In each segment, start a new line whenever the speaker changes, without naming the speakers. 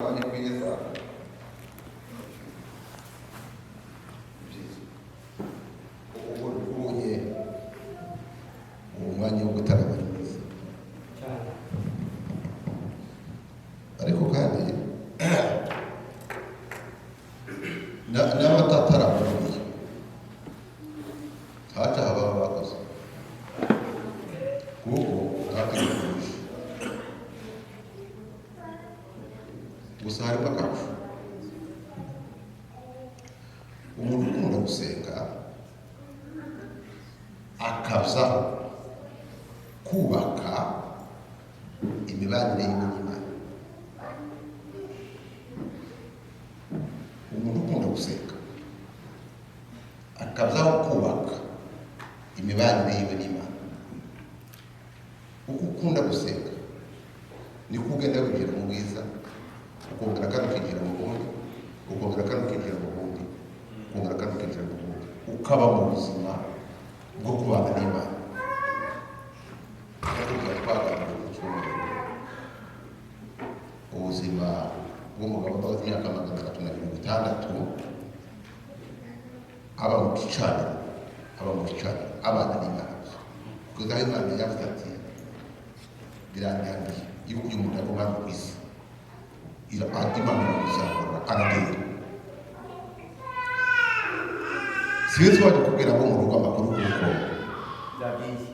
Imana ikwiza. Byiza ubu ubonye uwo mwanya wo gutarama ni mwiza, ariko kandi n'abatatarama buriya nta cyaha baba bakoze, kuko nta tegeko ryishe. Gusa harimo akarusho: umuntu ukunda gusenga akabyaho kubaka imibanire yiwe n'Imana, umuntu ukunda gusenga akabyaho kubaka imibanire yiwe n'Imana, uko ukunda gusenga niko ugenda winjira mu bwiza, ukongera kandi ukinjira mu bundi, ukongera kandi ukinjira mu bundi, ukongera kandi ukinjira mu bundi, ukaba mu buzima bwo kubana n'Imana. Ariko twaganiriye ku cyumweru ubuzima bw'umugabo umaze imyaka 360 aba mu gicaniro, aba mu gicaniro abana n'Imana gusa, kugeza aho Imana yavuze ati: "Birandambiye yuko uyu muntu aguma hano ku isi." Imana iramuzamura, aragenda. Sinzi waje kubwira abo mu rugo amakuru kuko uko yagiye.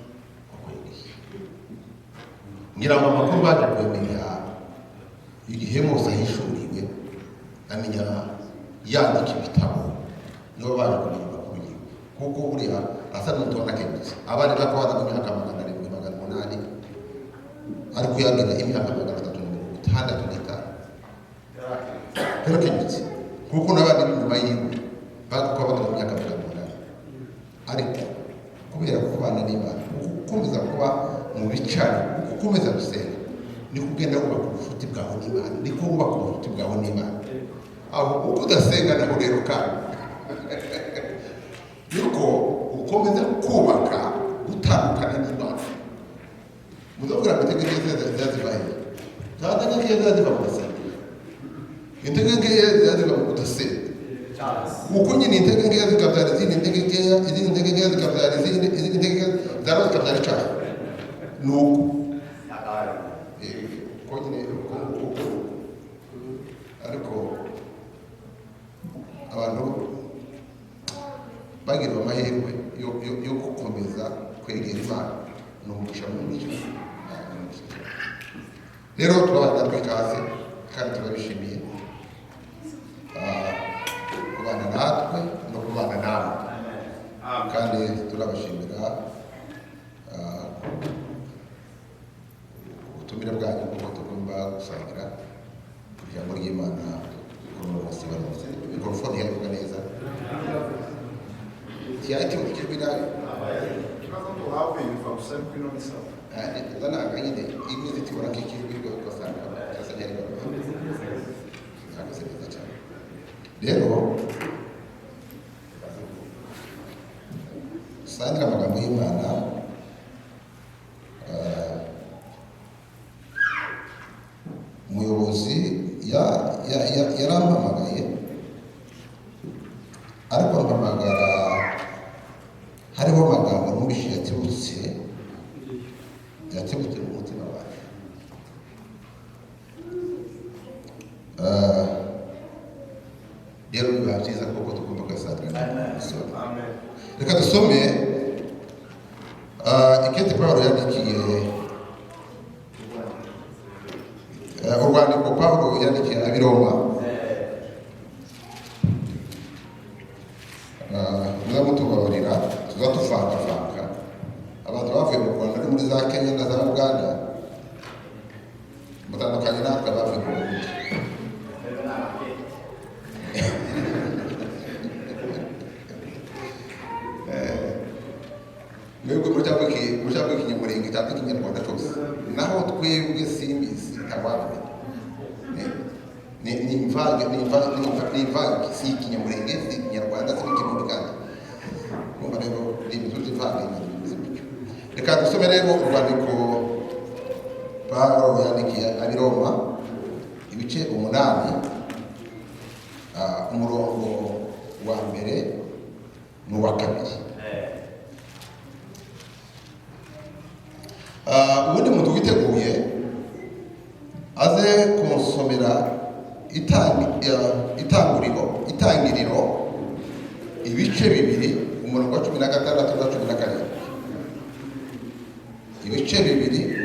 Ngira ngo amakuru baje kuyamenya igihe Mose ahishuriwe, amenya yandika ibitabo, nibo baje kumenya amakuru yiwe, kuko buriya asa n'umuntu wanakemutse abandi bakabana mu myaka 700, 800, ariko yagira imyaka 365 yarakemutse, kuko n'abandi b'inyuma yiwe bakuba bagera mu myaka 800. Ariko kubera kubana n'Imana, ukomeza kuba mu bicaro, ukomeza gusenga, niko ugenda wubaka ubucuti bwawe n'Imana, niko wubaka ubucuti bwawe n'Imana. Aho uko udasenga naho rero kandi niko ukomeza kubaka gutandukana n'Imana. Muzabwira ngo intege nkeya ziba ziva hehe? Nta ntege nkeya ziba ziva mu gusenga, intege nkeya ziba ziva mu kudasenga. Uko nyine intege nkeya zikabyara izindi ntege nkeya, izindi ntege nkeya zikabyara izindi, izindi ntege nkeya zaba zikabyara icyaha. Ni uko uko nyine, uko uko. Ariko abantu bagiriwe amahirwe yo gukomeza kwegera Imana ni umugisha munini cyane. Ni umugisha cyane. Rero turabaha natwe ikaze kandi turabishimiye kubana natwe no kubana namwe, kandi turabashimira ubutumire bwanyu, kuko tugomba gusangira ijambo ry'Imana kuri uno munsi wa none. Mikorofone yabivuga neza, ntiyahita ijwi nabi.
Ikibazo tuhawe yumva gusa, ariko ino ni sawa.
Nanga nyine imwe zitibona nk'ikijwi, ugasanga kirasa nk'ari neza cyane. Rero dusangire amagambo y'Imana. Umuyobozi yarampamagaye, ariko ampamagara hariho amagambo numvise yatibutse mu mutima wacu. Rero biba byiza kuko tugomba kuyasangira.
Amen.
Reka dusome ikete Pawulo yandikiye, urwandiko Pawulo yandikiye ab'i Roma. Muza mutubabarira tuza tuvangavanga abantu bavuye mu Rwanda no muri za Kenya na za Uganda, mutandukanye natwe abavuye mu Burundi. Mwebwe muracyavuga Ikinyamurenge cyangwa Ikinyarwanda cyose, naho twebwe simbizi, ntawabimenya. Ni imvange, ni imvange, si Ikinyamurenge, si Ikinyarwanda, si Ikirundi. Kandi urumva rero ni ibintu by'imvange, ibintu bimeze bityo. Reka dusome rero urwandiko Pawulo yandikiye ab'i Roma, ibice Ibice 8, umurongo wa mbere n'uwa kabiri. Ubundi muntu witeguye aze kumusomera Itangiriro ibice 2, umurongo wa 16 na 17. Ibice 2,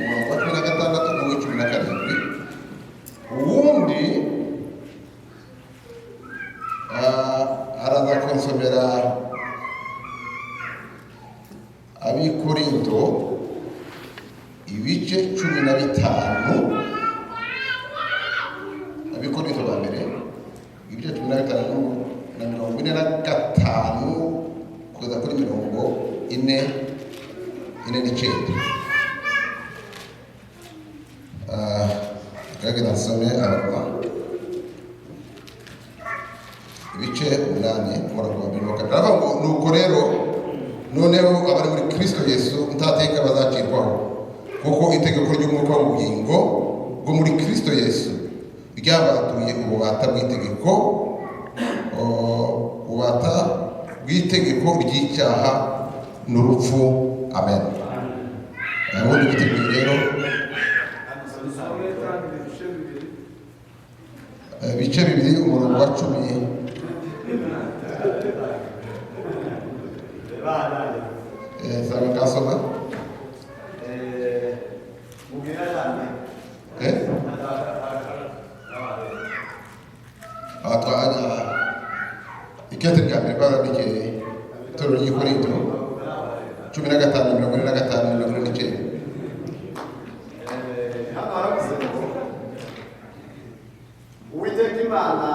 umurongo wa 16 n'uwa 17. Uwundi araza kunsomera Abikorinto ibice 15, Abikorinto ba mbere ibice 15 na 45 kugeza kuri 49. Gerageza nsome Abaroma ibice 8, umurongo wa mbere n'uwa kabiri. Aravuga ngo: "Nuko rero noneho abari muri Kristo Yesu ntateka bazacirwaho, kuko itegeko ry'umwuka w'ubugingo bwo muri Kristo Yesu ryabatuye ububata bw'itegeko, ububata bw'itegeko ry'icyaha n'urupfu." Amen. Ubundi biteguye rero. Ibice 2, umurongo wa 10. Sabe ngasoma. Abatwanya ikete rya mbere barandikiye itorero ry'i Korinto, 15, 45, 49.
Hano haravuze ngo: "Uwiteka Imana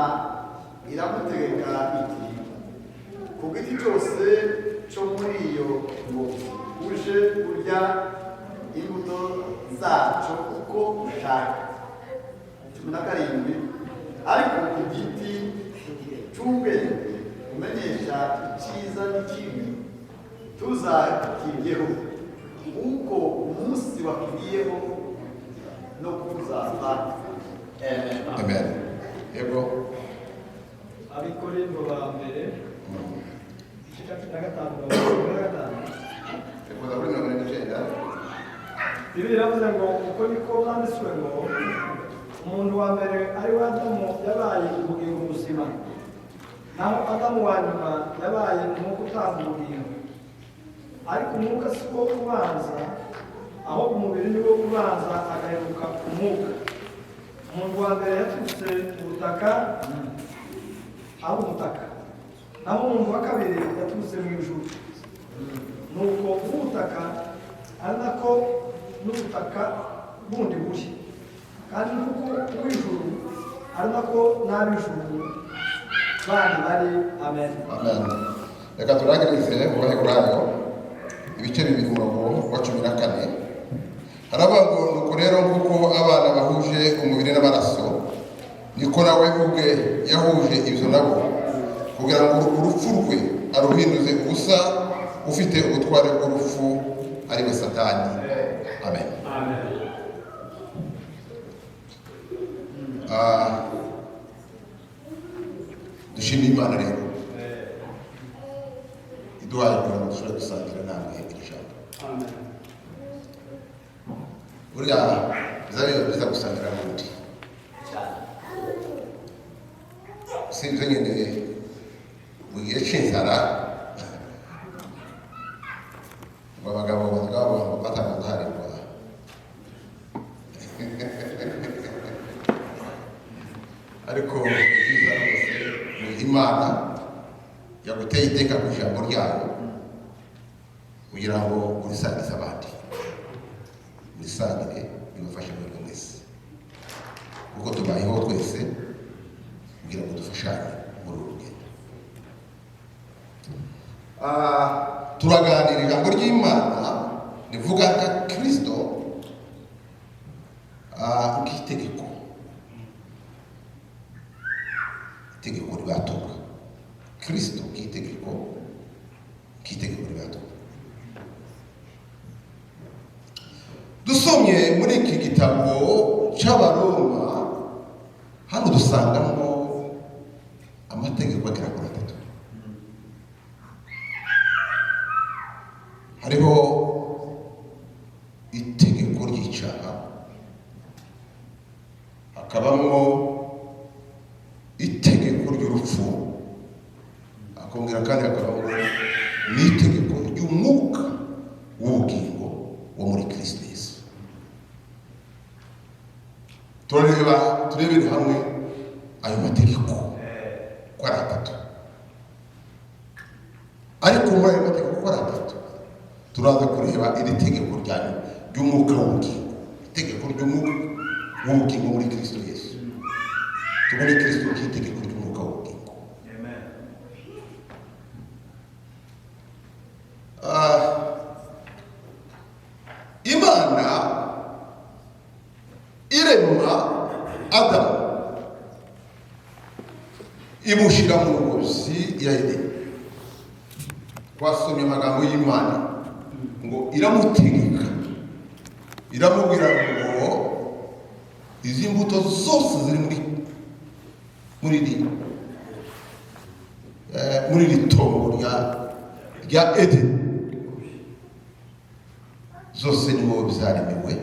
iramutegeka iti: ku giti cyose cyo muri iyo ngobyi uje urya imbuto zacyo uko ushaka." 17: "Ariko igiti cy'ubwenge umenyesha icyiza n'ikibi tuzakiryeho, kuko umunsi wakiriyeho no kuzapfa."
Amen. Yego.
Abikorinto ba mbere igice cya 15, 45.
Kugeza kuri 49.
Bibiliya iravuze ngo: "Uko niko byanditswe ngo umuntu wa mbere ari we Adamu yabaye ubugingo buzima, naho Adamu wa nyuma yabaye umwuka utanga ubugingo. Ariko umwuka si wo ubanza, ahubwo umubiri ni wo ubanza, agaheruka umwuka. Umuntu wa mbere yaturutse mu butaka, ari umutaka, naho umuntu wa kabiri yaturutse mu ijuru. Nuko ubutaka ari nako n'ubutaka bundi buri, kandi nk'uko uw'ijuru ari nako n'ab'ijuru bandi bari." Amen.
Amen. Reka turangirize mu Baheburayo ibice 2, umurongo wa 14. Haravuga ngo: "Nuko rero nk'uko abana bahuje umubiri n'amaraso, niko nawe ubwe yahuje ibyo nabo, kugira ngo urupfu rwe aruhinduze ubusa ufite ubutware bw'urupfu, ari we Satani." Amen. Dushimire Imana rero iduhaye kugira ngo dushobore gusangira namwe iri jambo. Burya biza biza gusangira n'undi, si ibyo nyine mu gihe c'inzara ngo abagabo bavuga ngo batangaza harindwa. Ariko ibyiza rwose ni Imana yaguteye iteka ku ijambo ryayo kugira ngo urisangize abandi, urisangire bibafashe muri buri wese, kuko tubayeho twese kugira ngo dufashanye muri uru rugendo. Turaganira ijambo ry'Imana rivuga ko Kristo nk'itegeko, itegeko ribatura. Kristo nk'itegeko, nk'itegeko ribatura. Dusomye muri iki gitabo cy'Abaroma Dusangamo amategeko agera kuri atatu. Hariho itegeko ry'icyaha, hakabamo itegeko ry'urupfu, akongera kandi hakabamo n'itegeko ry'umwuka w'ubugingo wo muri Kristo Yesu. Turareba, turebere hamwe ayo mategeko ko ari atatu. Ariko muri ayo mategeko uko ari atatu, turaza kureba iri tegeko rya nyuma ry'umwuka w'ubugingo, itegeko ry'umwuka w'ubugingo muri Kristo Yesu. Tubone Kristo nk'itegeko ry'umwuka w'ubugingo.
Amen.
Imana irema Adamu, imushyira mu ngobyi ya Edeni. Twasomye amagambo y'Imana ngo iramutegeka, iramubwira ngo izi mbuto zose ziri muri iri tongo rya Edeni zose ni wowe byaremewe,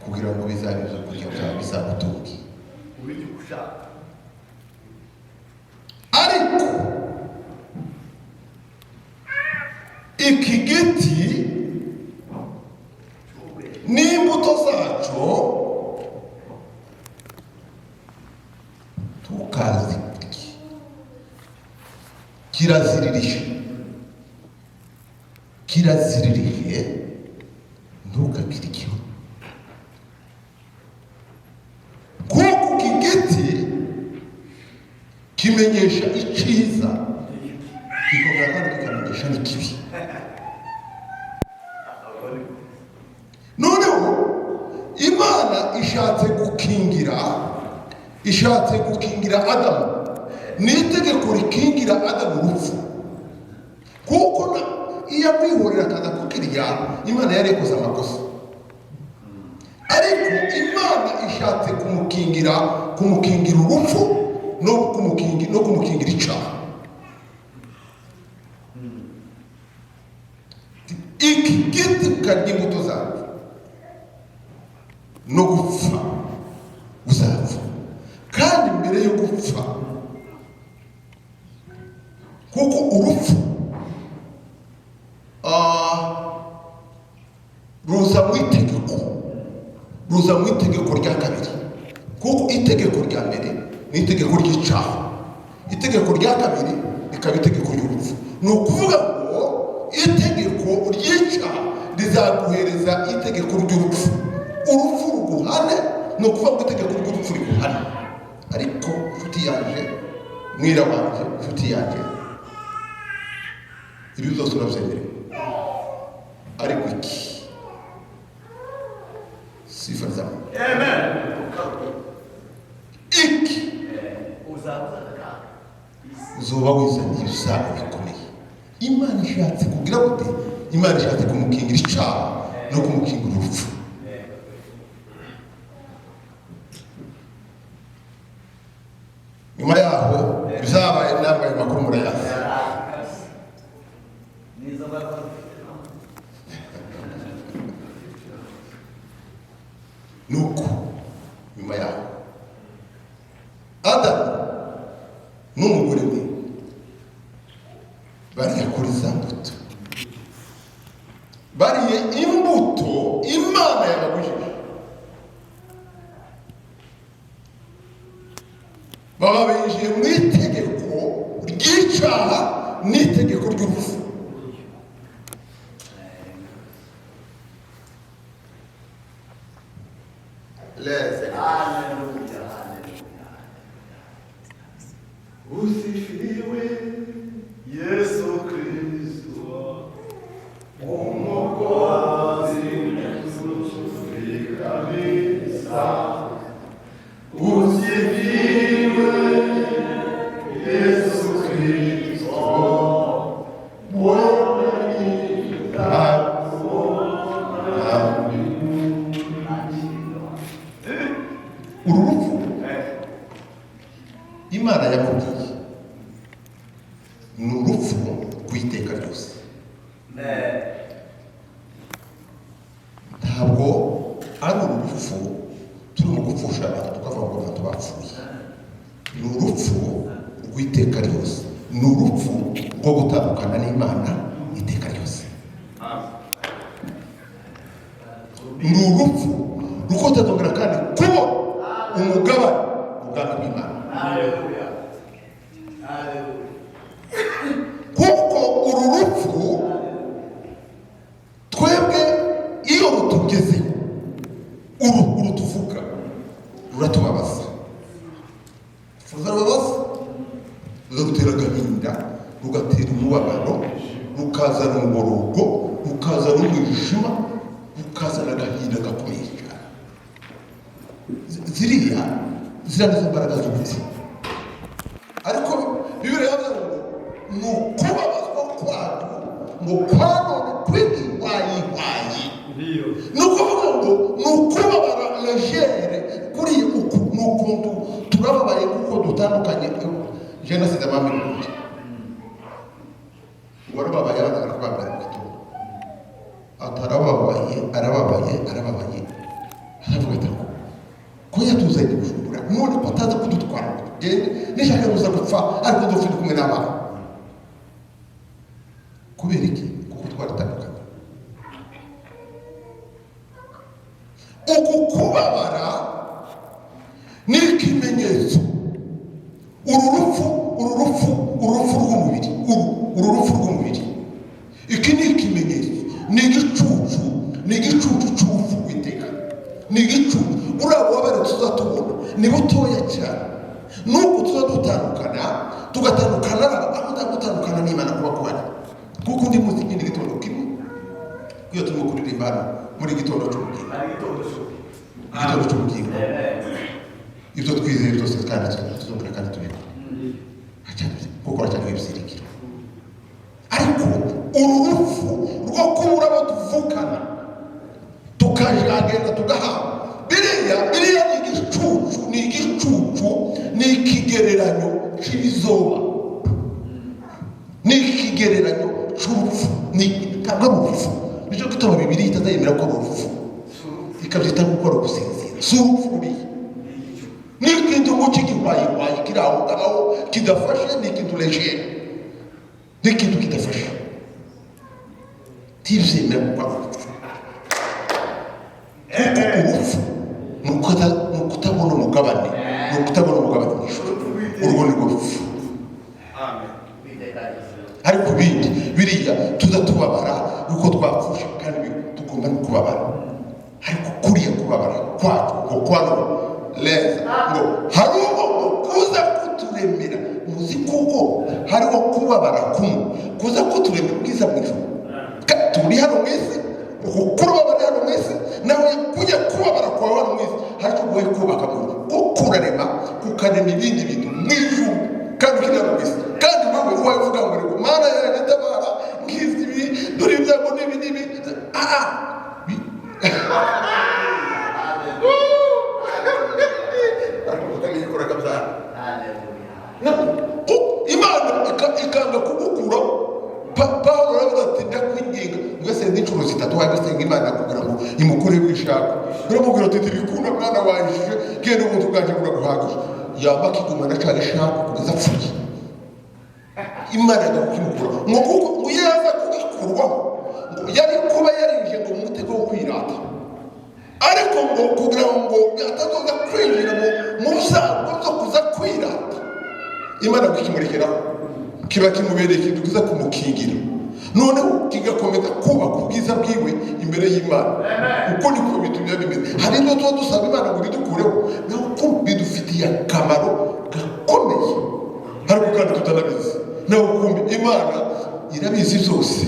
kugira ngo bizabe ibyo kurya byawe, bizagutunge.
Ubirya uko ushaka.
Ariko iki giti n'imbuto zacyo tukazirye, kiraziririye, kiraziririye, ntukakirye, kuko iki giti kimenyesha icyiza, kikongera kandi kikamenyesha n'ikibi. Noneho Imana ishatse gukingira Adamu. Ni itegeko rikingira Adamu urupfu, kuko iyo amwihorera akaza kukirya, Imana yari yakoze amakosa. Ariko Imana ishatse kumukingira urupfu no kumukingira icyaha. Iki giti ukarya imbuto zacyo, no gupfa uzapfa. Kandi mbere yo gupfa, kuko urupfu ruza mu itegeko rya kabiri, kuko itegeko rya mbere ni itegeko ry'icyaha, itegeko rya kabiri rikaba itegeko ry'urupfu. Ni ukuvuga ngo itegeko ry'icyaha rizaguhereza itegeko ry'urupfu, urupfu ruguhane. Ni ukuvuga ngo itegeko ry'urupfu riguhane. Ariko inshuti yanjye, mwira wanjye, inshuti yanjye, ibi byose urabyemerewe, ariko iki, sifa za Mungu,
Amen.
iki
Uzaza.
Uzoba wizaniye ibyago bikomeye. Imana ishatse kugira gute? Imana ishatse kumukingira icyaha no kumukingira urupfu. Nyuma yaho ibyabaye nambaye amakuru murayazi.
Nizo ngaruka.
Nuko nyuma yaho Adamu n'umugore we bariya kuri za mbuto, bariye imbuto Imana yababujije, baba binjiye mu itegeko ry'icyaha n'itegeko ry'urupfu. Leze.
Haleluya. Haleluya.
Usifiwe Yesu Kristo, Mwokozi mzuri kabisa. Usifiwe Yesu Kristo, Bwana
Uru rupfu Imana yamubwiye ni urupfu rw'iteka ryose. Ntabwo ari urupfu turimo gupfusha abantu tukavuga ngo abantu bapfuye. Ni urupfu rw'iteka ryose, ni urupfu rwo gutandukana n'Imana iteka ryose, ni urupfu ruko utazongera kandi kuba umugabane mu bwami bw'Imana, kuko uru rupfu twebwe iyo rutugezeho, uru tuvuga ruratubabaza, rurababaza, ruragutera agahinda, rugatera umubabaro, rukazana umuborogo, rukazana umwijima, rukazana agahinda gakomeye cyane. Ziriya nizo mbaraga z'urupfu. Ariko Bibiliya yavuze ngo ni ukubabazwa kwacu ngo kwa none kw'igihwayihwayi.
Ndiyo.
Ni ukuvuga ngo ni ukubabara légère kuri uku, ni ukuntu turababaye kuko dutandukanye. Jenoside mama iri warababaye, abana barakubambira mu gitondo, atarababaye, arababaye, arababaye, aravuga ati ariko ko yatuzanye Bujumbura, none ko ataza kudutwara ngo tugende, nishaka kuza gupfa ariko dupfe ndi kumwe n'abana. Kubera iki? Kuko twaratandukanye. Uku kubabara ni ikimenyetso. Uru rupfu, uru rupfu, uru rupfu rw'umubiri, uru rupfu rw'umubiri, iki ni ikimenyetso, ni igicucu, ni igicucu cy'urupfu rw'iteka, ni igicucu. Buriya bubabare tuzatubona ni butoya cyane, nuko tuza dutandukana, tugatandukana aho gutandukana n'Imana kuba kuhari. Kuko undi munsi ikindi gitondo kimwe, iyo turimo kuririmba hano muri gitondo cy'ubugingo, igitondo cy'ubugingo, ibyo twizeye byose kandi tuzongera kandi tubibona, kuko haracyariho ibyiringiro. Ariko uru rupfu rwo kubura abo tuvukana tukajagenda tugahabwa, biriya ni igicucu, ni igicucu, ni ikigereranyo cy'ibizoba, ni ikigereranyo cy'urupfu, ni ntabwo ari urupfu. Nicyo gituma Bibiliya itazemera ko ari urupfu, ikabyita ko ari ugusinzira. Si urupfu ruriya, ni ikintu ngo cy'igihwayihwayi kiri aho ngaho kidafashe, ni ikintu légère, ni ikintu kidafashe, ntibyemera kuko ari urupfu. Kuko urupfu ni ukutabona umugabane, ni ukutabona umugabane mu ijuru. Urwo ni rwo rupfu. Ariko ibindi biriya tuza tubabara uko twapfushe, kandi tugomba no kubabara. Ariko kuriya kubabara kwacu ngo kwa none leza ngo hari ubwo ngo kuza kuturemera, muzi kuko hariho kubabara kumwe kuza kuturemera ubwiza mu ijuru. Turi hano mu isi, kubabara hano mu isi, nawe kujya kubabara kwawe hano mu isi hari icyo ugoye kubaka mu ijuru, kuko urarema ukarema ibindi bintu mu ijuru kandi ukiri hano mu isi. Kandi wowe wavuga ngo rego Mana yanjye tabara, ngizi ibi, dore ibyago n'ibi n'ibi. Imana ikanga kugukura. Pawulo aravuga ati ndakwinginga, mbese n'inshuro zitatu wajya usenga Imana kugira ngo imukureho ishaka. Uramubwira ati ntibikunda mwana wanje, genda ubuntu bwanje buraguhagije. Yaba akigumana ca gishaka kugeza apfuye. Imana yajya kukimukura ngo kuko ngo iyo yaza kugikurwaho ngo yari kuba yarinjiye ngo mu mutego wo kwirata, ariko ngo kugira ngo atazoza kwinjira mu byago byo kuza kwirata, Imana kukimurekeraho kiba kimubereye ikintu kiza kumukingira, noneho kigakomeza kubaka ubwiza bwiwe imbere y'Imana. Uko niko bintu biba bimeze. Hari ibyo tuba dusaba Imana ngo bidukureho, naho ko bidufitiye akamaro gakomeye, ariko kandi tutanabizi. Naho kumbi Imana irabizi byose.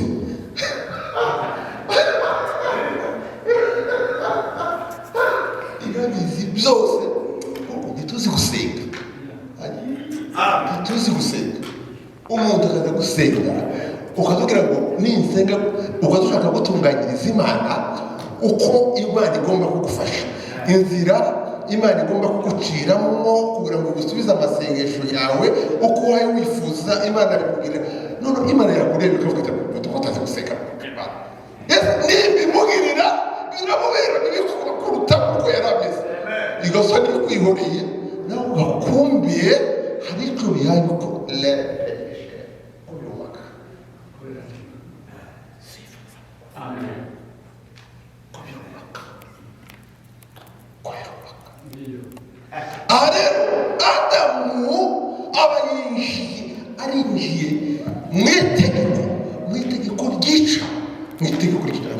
Irabizi byose. Kuko ntituzi gusenga, ntituzi gusenga. Umuntu akaza gusenga ukatubwira ngo ninsenga, ukadushaka gutunganyiriza Imana uko Imana igomba kugufasha, inzira Imana igomba kuguciramo kugira ngo igusubize amasengesho yawe uko wawe wifuza. Imana ikubwira none, Imana yakureba ikavuga iti: "Utazi gusenga." Nimba imugirira biramubera bibi kuruta uko yari ameze, igasa n'ikwihoreye nawe ugakumbiye. Hari icyo bihaye uko le kubiyubaka.
Amen.
Kubiyubaka, kubiyubaka.
Ndiyo.
Aha rero Adamu aba yinjiye, arinjiye mu itegeko, mu itegeko ryica, mu itegeko ryica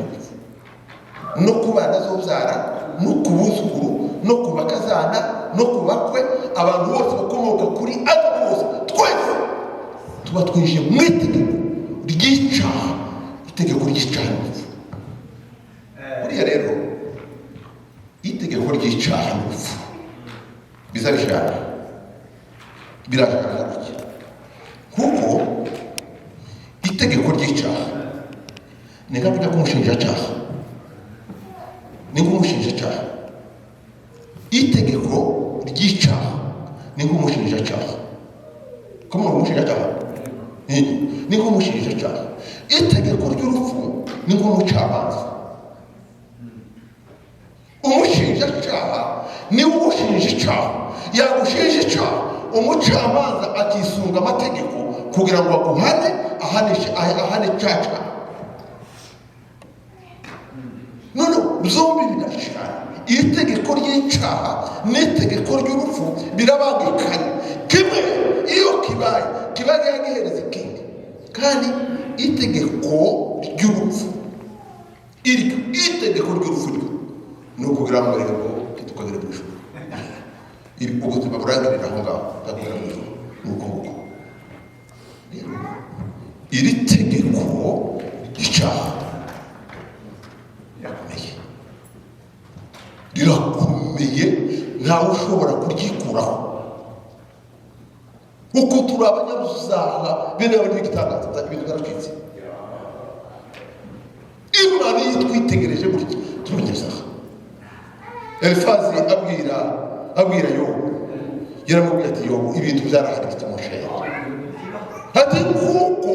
no ku bana azobyara, no ku buzukuru, no ku bakazana, no ku bakwe. Abantu bose bakomoka kuri Adamu bose, twese tuba twinjiye mu itegeko ry'icyaha, itegeko ry'icyaha n'urupfu. Buriya rero itegeko ry'icyaha n'urupfu biza bishaka, birashaka gutya, kuko itegeko ry'icyaha ni nka kujya k'umushinjacyaha, ni nk'umushinjacyaha. Itegeko ry'icyaha ni nk'umushinjacyaha. Ko muri umushinjacyaha ni nk'umushinjacyaha. Itegeko ry'urupfu ni nk'umucamanza. Umushinjacyaha niwe ugushinja icyaha. Yagushinja icyaha, umucamanza akisunga amategeko kugira ngo aguhane, ahanishe, ahane cya cyaha. None zombi birashana. Itegeko ry'icyaha n'itegeko ry'urupfu birabangikanye. Kimwe iyo kibaye, kiba gihereza ikindi. Kandi itegeko ry'urupfu, iryo itegeko ry'urupfu ryo ni ukugira ngo rero tukagera mu ijuru. Ibi ubuzima burangirira aho ngaho, tukagera mu ijuru. Ni uko nguko rero iri tegeko ry'icyaha rirakomeye, rirakomeye, ntawe ushobora kuryikuraho kuko turi abanyabuzaha bene abo. N'igitangaza, ibintu byaracitse. Imana iyo twitegereje gutya, turabanyabyaha. Elifazi abwira Yobu, yaramubwiye ati: "Yobu, ibintu byaraharitse mu nsheri." Ati: "Kuko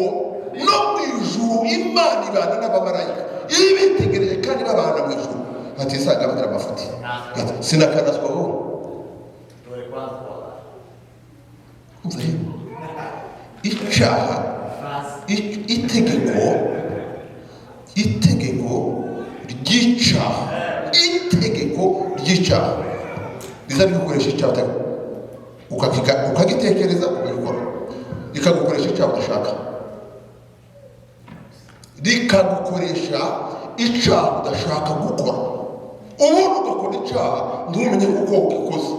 no mu ijuru Imana ibana n'abamarayika, iyo ibitegereje kandi babana mu ijuru." Ati: "Isanga bagira amafuti." Ati: "Sinakanazwa wowe."
Dore kwanza kwa
Umva rero, icyaha, itegeko ry'icyaha, itegeko ry'icyaha riza rigukoresha icyaha ukagitekereza, ukagikora, rikagukoresha icyaha udashaka, rikagukoresha icyaha udashaka gukora. Ubundi ugakora icyaha ntumenye kuko ugikoze.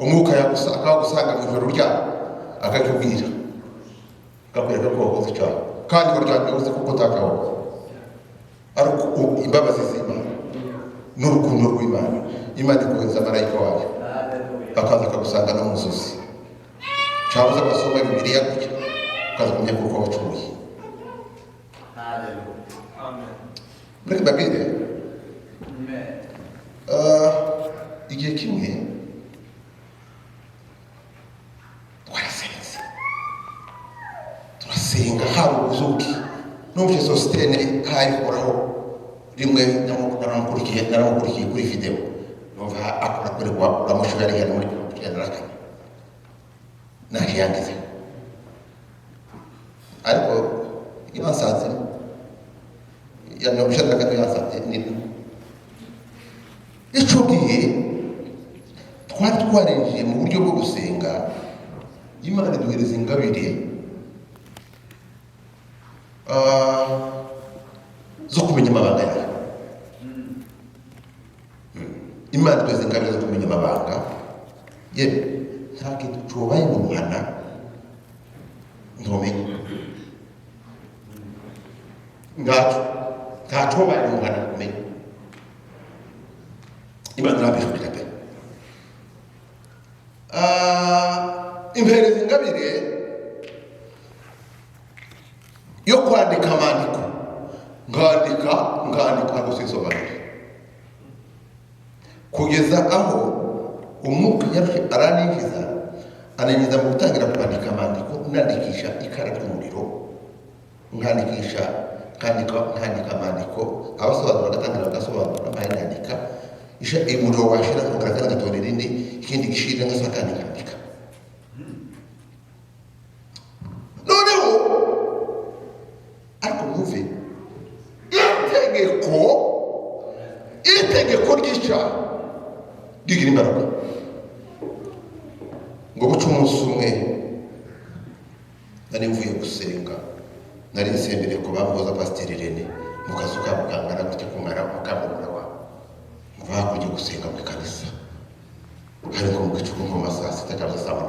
Umwuka akagusanga mu ijoro ryawe, akakubwira, akakwereka ko wakoze icyaha kandi waryamye uzi kuko utakawakoze. Ariko imbabazi z'Imana n'urukundo rw'Imana, Imana ikohereza marayika wayo, akaza akagusanga no mu nzozi, cyangwa se agasoma Bibiliya gutya, ukaza kumenya kuko wacumuye.
Haleluya.
Mureke mbabwire.
Amen.
Igihe kimwe twarasenze, turasenga, hari ubuzuki. Numvise Sositene hayihoraho rimwe, naramukurikiye kuri videwo, numva akora kuri uramushuka ari hano muri 94, naje yangizeho, ariko yansanze ya 94, yansanze nini. Icyo gihe twari twarinjiye mu buryo bwo gusenga, Imana iduhereza ingabire zo kumenya amabanga yayo. Imana iduhereza ingabire zo kumenya amabanga. Yewe, nta kintu cobaye mu muhana ntumenye, ntacyo, ntacobaye mu muhana ntumenye. Imana irabishurira pe. Impereza ingabire yo kwandika amandiko, nkandika, nkandika, ntabwo sinsobanure kugeza aho. Umwuka yarushe araninjiza, aninjiza mu gutangira kwandika amandiko, nandikisha ikara ry'umuriro, nkandikisha, nkandika, nkandika amandiko, abasobanura bagatangira bagasobanura, mpaye nandika isha umuriro washira nkongera kandi ngatora irindi, ikindi gishira nkasa kandi nkandika. Noneho ariko mwumve itegeko ry'icyaha rigira imbaraga. Ngo buce umunsi umwe nari mvuye gusenga, nari nsembereye ku bamuhoza Pasiteri Rene mu kazu kabo kangana gutya k'umwana mukamurura wabo, ngo hakurya gusenga mu ikanisa, hari nko mu gicuku nko mu ma saa 6 cyangwa saa 8.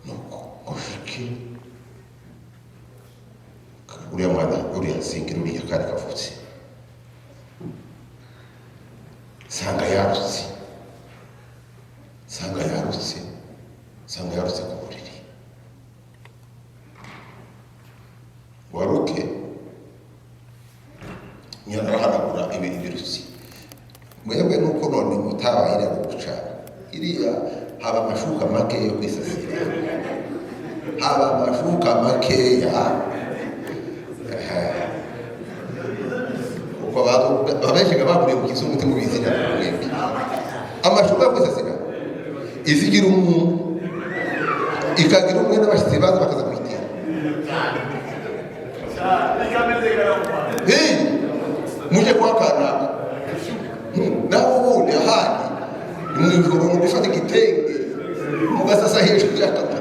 Nuko ngo shike uriya mwana, uriya nsengero, uriya kari kavutse, nsanga yarutse, nsanga yarutse, nsanga yarutse ku buriri. Waruke nyarahanagura ibirutsi. Mwebwe nuko none mutabaye iriya gucana iriya, haba amashuka make yo kwisasira, haba amashuka makeya, kuko abeshaga baburiye mu kizungu mubizi ntabwo mwebwe amashuka yo kwisasira izigira umuntu ikagira umwe n'abashyitsi baza bakaza kuyitira. Hey, muje kwa kanaka naho ubundi ahandi mu ijoro mu gufata igitenge mugasasa hejuru y'akabati.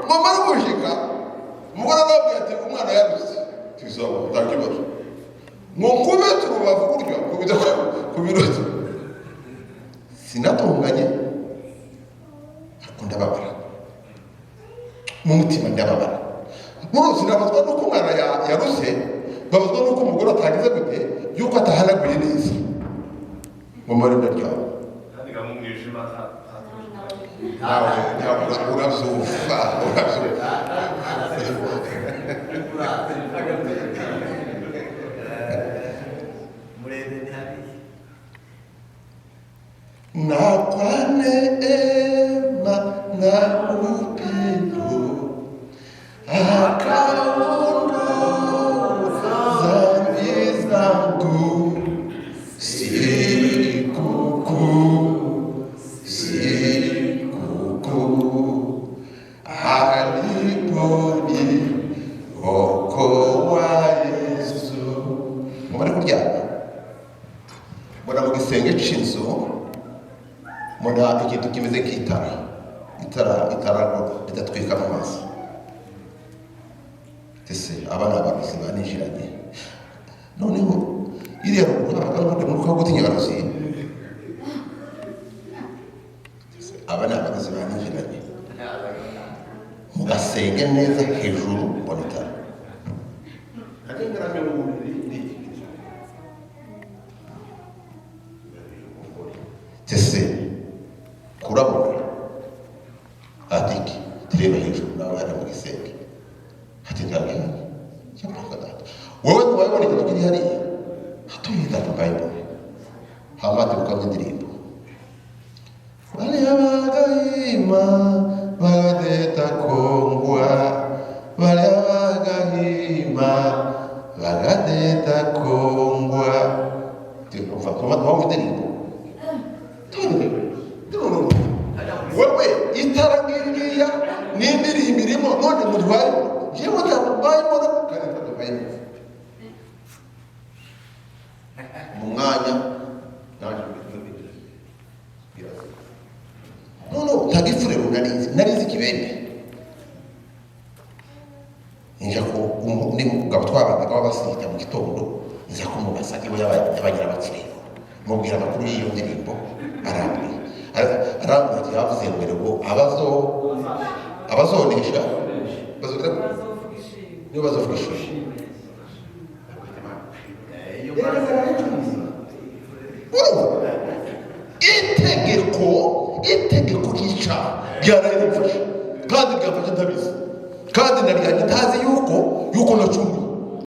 Mama arumushika umugore arababwira ati umwana yarutse tuzaba nta kibazo, ngo nkubete urubavu gutya nkubita ku birutsi, sinatunganye ariko ndababara mu mutima, ndababara muri sinabazwa nuko umwana yaruse, babazwa nuko umugore atagize gute yuko atahanaguye neza ngo mare ndaryama. Nawe urabyumva, urabyumva. Na kwa neema na upendo akaondoa dhambi zangu, sikukuu, sikukuu aliponiokoa Yesu. Mumare kuryama mbona mu gisenge c'inzu mbona ikintu kimeze nk'itara, itara, itara ridatwika mu maso. Ese aba ni abarozi baninjiranye? Noneho iriya ruguru habaga n'ubundi mwuka wo gutinya abarozi. Ese aba ni abarozi baninjiranye? Mugasenge neza hejuru mbona itara. Nkagenderamo mu buriri nitegereje. Ese kurabona atiki tureba hejuru nawe hariya mu gisenge ati ndabihari cyangwa data wowe ntiwabibona ikintu kiri hariya hatuye data mbayibone hama turuka indirimbo bariya bagahima bagadeta kongwa, bariya bagahima bagadeta kongwa. Tukumva twumva indirimbo wewe itara ngiriya n'indirimbo irimo none mutwaye jewe ntabwo kandi ntabwo mu mwanya naje no ntagifurero narizi ikibende nja ko undi mugabo twabanaga w'abasita mu gitondo nza kumubaza iwe yabagira abakiriya mubwira amakuru y'iyo ndirimbo arambwira arambwira ati yavuze mbere ngo abazonesha bazogira niyo bazovuga ishimwe. Itegeko ry'icyaha ryaraye rimfashe kandi ryamfashe ntabizi kandi naryanye ntazi yuko Igikondo cy'u